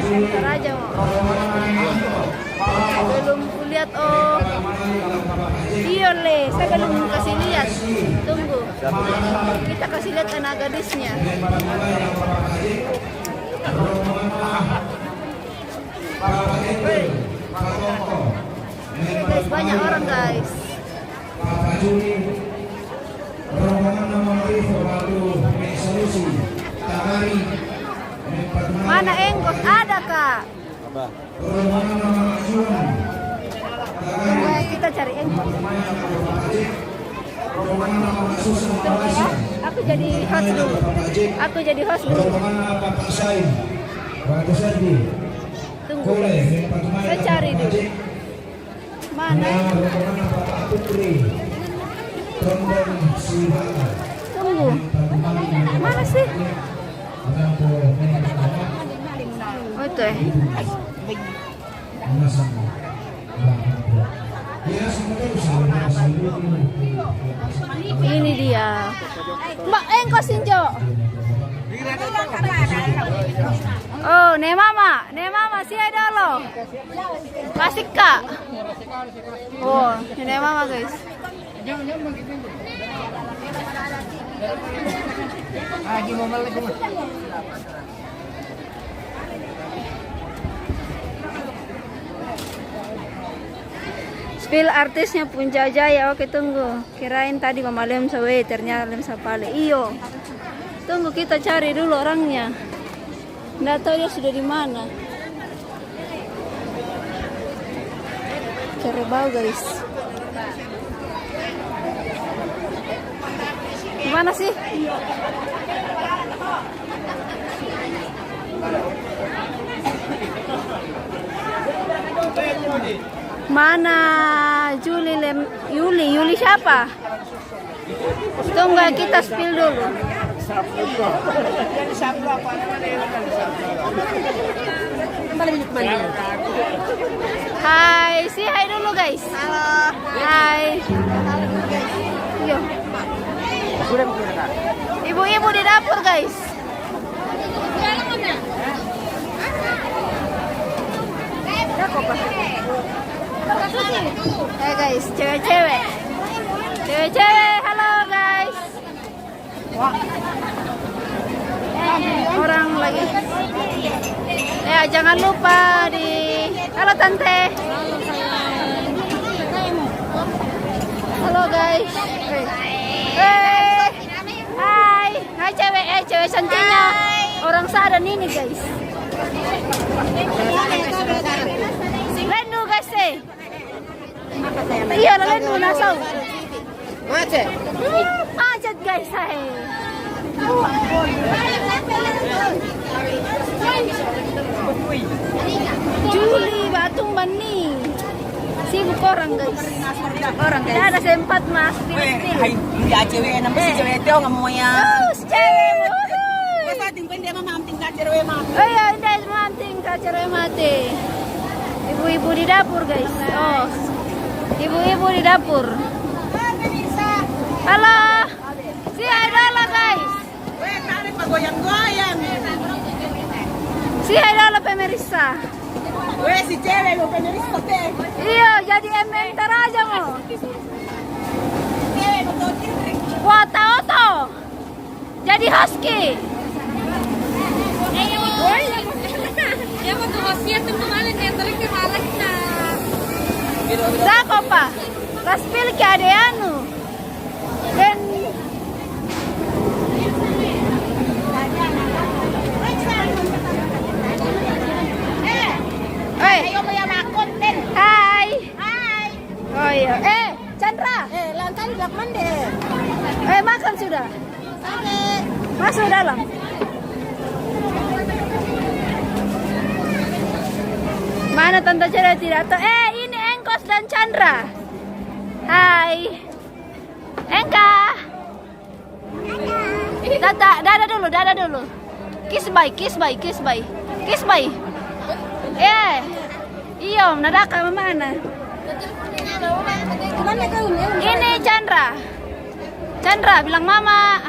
sebentar aja mau. Belum kulihat oh. Iya le, saya belum kasih lihat. Tunggu. Kita kasih lihat anak gadisnya. Ini guys, banyak orang guys. Mana engkos? Ada kak. Apa? Kita cari engkos. Tunggu ya, aku jadi host dulu. Aku jadi host dulu. Tunggu guys, saya cari dulu. Mana? Tunggu. Mana sih? Oh itu eh. Ini dia. Mbak engkos injo. Oh, ne mama, ne mama si idolo. Masih kak. Oh, ini mama guys. Spill artisnya Puncak Jaya. Oke tunggu. Kirain tadi mama Lemsa we, ternyata Lemsa Pale. Iyo. Tunggu kita cari dulu orangnya. Nggak tahu dia sudah di mana. Cari bau guys. Di mana sih? Mana Juli lem Yuli Yuli siapa? Tunggu kita spill dulu. Hai, si hai dulu guys. Halo. Hai. Yo. Ibu-ibu di dapur guys. Hai guys, cewek-cewek. Cewek-cewek, halo guys. Orang lagi. Ya, jangan lupa di. Halo tante. Halo guys. Eh. Hai, hai cewek, eh cewek cantiknya. Orang sadar ini guys. Lendu guys eh. Iya, lendu nasau. Macet. Macet guys, hai. Juli batung bani. Sibuk orang guys. Orang guys. Tidak ada sempat mas. Weh, hai, dia cewek namanya si cewek itu nggak mau ya. Terus cewek. Masa tim kan dia mah mamting tak cewek mah. Oh iya, udah mamting tak cewek mati. Ibu-ibu di dapur guys. Oh, ibu-ibu di dapur. Halo, si Aidala guys. Weh, tarik pagoyang-goyang. Si Aidala pemirsa. Weh, si cewek mau pemirsa teh. Iya, jadi ementer aja mau. Wah, tahu tuh. Jadi husky. Siapa tuh hostnya tuh kemarin yang terakhir Alex, nah. Sako pa? Las pil ke ade anu. Den. Oi. Ayo, mau yang makan, Den. Hai. Hai. Oh iya. Eh, Chandra. Eh, lantai di belakang deh. Eh, makan sudah. Masuk dalam. Mana Tante Cere tidak tahu? Eh, ini Engkos dan Chandra. Hai. Engka. Tata, dada dulu, dada dulu. Kiss bye, kiss bye, kiss bye. Kiss bye. Eh. Iyo, nadaka mamana. Ini Chandra. Chandra, bilang mama.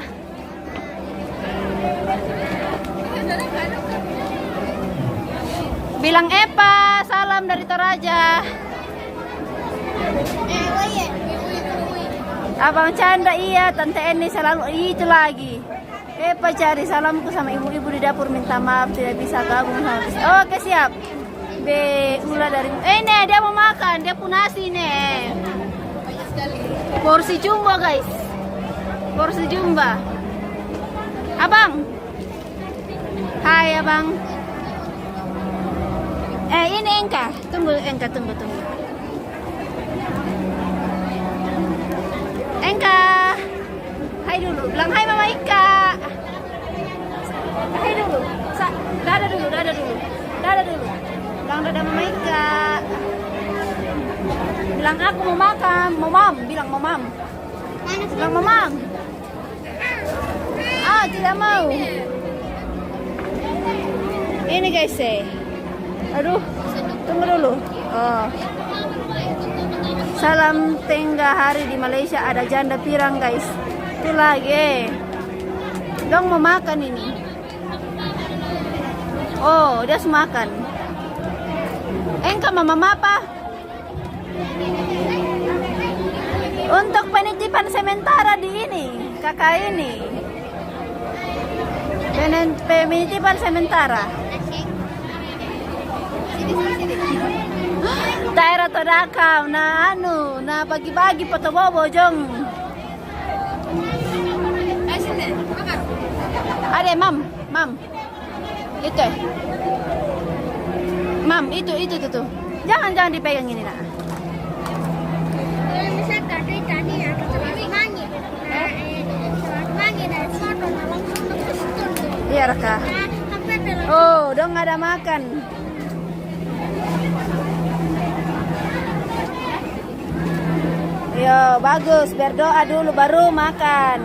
Bilang Epa, salam dari Toraja. Abang Chandra, iya, Tante Eni selalu itu lagi. Epa cari salamku sama ibu-ibu di dapur, minta maaf tidak bisa gabung sama. Oke, siap. Be, Ula dari, eh, nih, dia mau makan, dia pun nasi, nih. Porsi jumbo, guys. Porsi jumbo. Abang. Hai, Abang. Eh, ini Engka. Tunggu, Engka, tunggu, tunggu. Engka. Hai dulu, bilang hai Mama Ika. Hai dulu. Sa, dada dulu, dada dulu. Dada dulu. Bilang dada Mama Ika. Bilang aku mau makan, mau mam, bilang mau mam. Bilang mau mam. Ah, tidak mau. Ini guys, eh. Aduh, tunggu dulu. Oh. Salam tengah hari di Malaysia, ada janda pirang, guys. Itu lagi, eh. Dong mau makan ini. Oh, dia sudah makan. Engka mama apa? Untuk penitipan sementara di ini, kakak ini. Penen-, penitipan sementara. Daerah Todakam, na anu, na bagi-bagi foto bobo, jong. Ade, mam, mam. Itu, eh. Mam, itu, itu tuh, tuh. Jangan, jangan dipegang ini, nak. Iya, Raka. Oh, dong ada makan. Yo, bagus. Berdoa dulu, baru makan.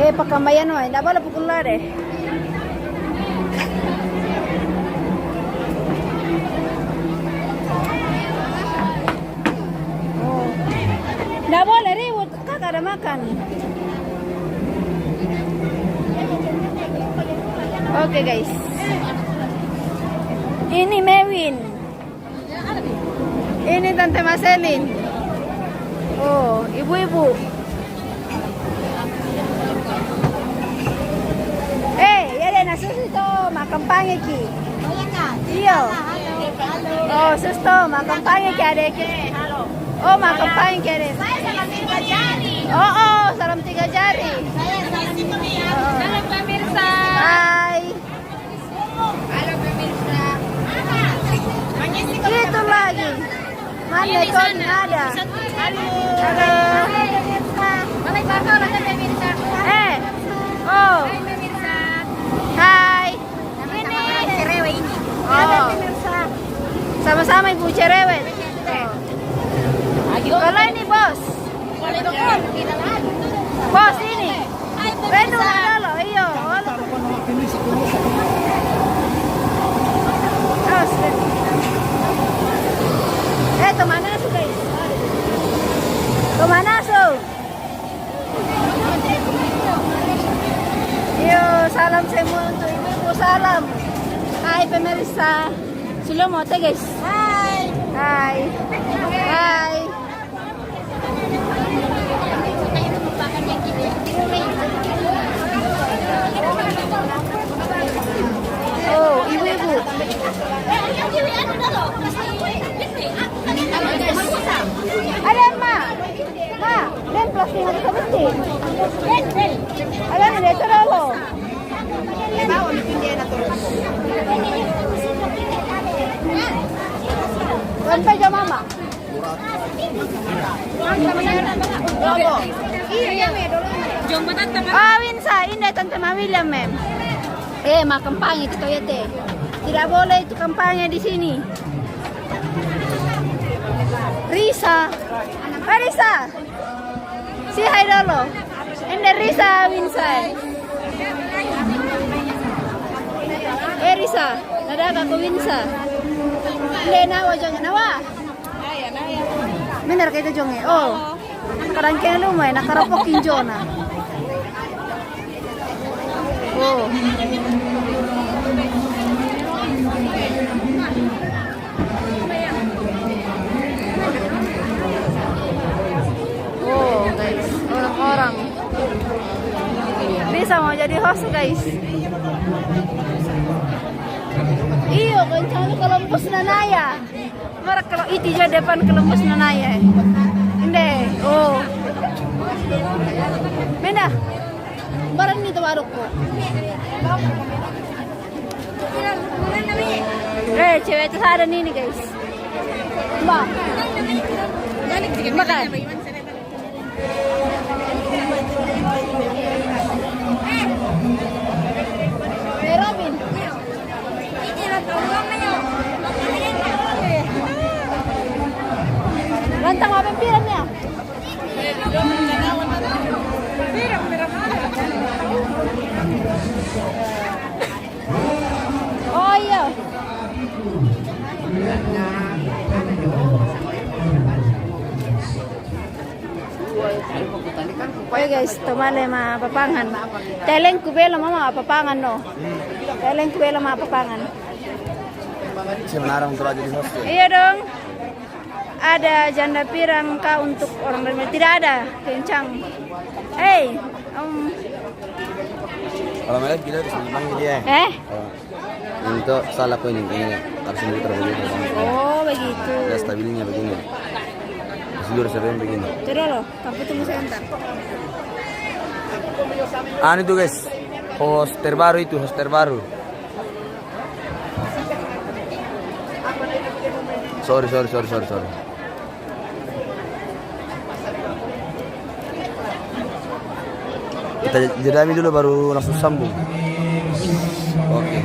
Eh, pakambaian, wai. Ndak boleh pukul lah deh. Oh. Ndak boleh ribut. Kakak ada makan. Oke, guys. Ini Mewin. Ini Tante Marcelin. Oh, ibu-ibu. Eh, ya deh, na susu to, makan pange ki. Iyo. Oh, susu to, makan pange ki, adek. Oh, makan pange ki, adek. Oh, oh, salam tiga jari. Oh. Halo, pemirsa. Hai. Halo, pemirsa. Itu lagi. Mana Tony ada? Halo. Halo. Halo, pemirsa. Eh. Oh. Hai, pemirsa. Hai. Ini. Cerewet ini. Oh. Sama-sama Ibu Cerewet. Oh. Kalau ini, Bos. Bos, ini. Renu, halo, iyo. Awas, Renu. Eh, kemana su, guys? Kemana su? Iyo, salam semua untuk ibu-ibu, salam. Hai, pemirsa. Silo mo, te, guys. Hai. Hai. Hai. Ada ni dia terlalu. Sampai jam mama. Ah, Winsa, inda tante ma William, mem. Eh, ma kampanye itu ya te. Tidak boleh itu kampanye di sini. Risa. Ah, Risa. Si hai dolo. Ende Risa Winsa. Eh, Risa. Nada ka ko Winsa. Ende nawa jong nawa. Bener kita jong eh. Oh. Kadang kena lu mai, nak karapokin jona. Oh. Oh, guys, orang-orang bisa mau jadi host, guys. Iyo, kencang kalau bos nanaya. Mara kalau iti jo depan kalau bos nanaya. Inde, oh. Menda. Barang ni tawaruk ko. Eh, cewek itu ada ni, ni, guys. Mbak. Makan. Eh, Robin. Lantang apa piran ya? Oh iya. Oke guys, tomale ma papangan. Teleng kubela mama papangan no. Teleng kubela ma papangan. Saya menarang untuk aja di hostel. Iya dong. Ada janda pirang kah untuk orang dari Malaysia? Tidak ada, kencang. Hei, om. Kalau Malaysia kita harus panggil dia. Eh? Untuk salah ko ini, ini harus ini terbegitu. Oh, begitu. Ya, stabilnya begini. Harus lurus sampai begini. Coba lo, kamu tunggu sebentar. Anu tuh guys, host terbaru itu, host terbaru. Sorry, sorry, sorry, sorry, sorry. Kita jeda mi dulu baru langsung sambung. Oke.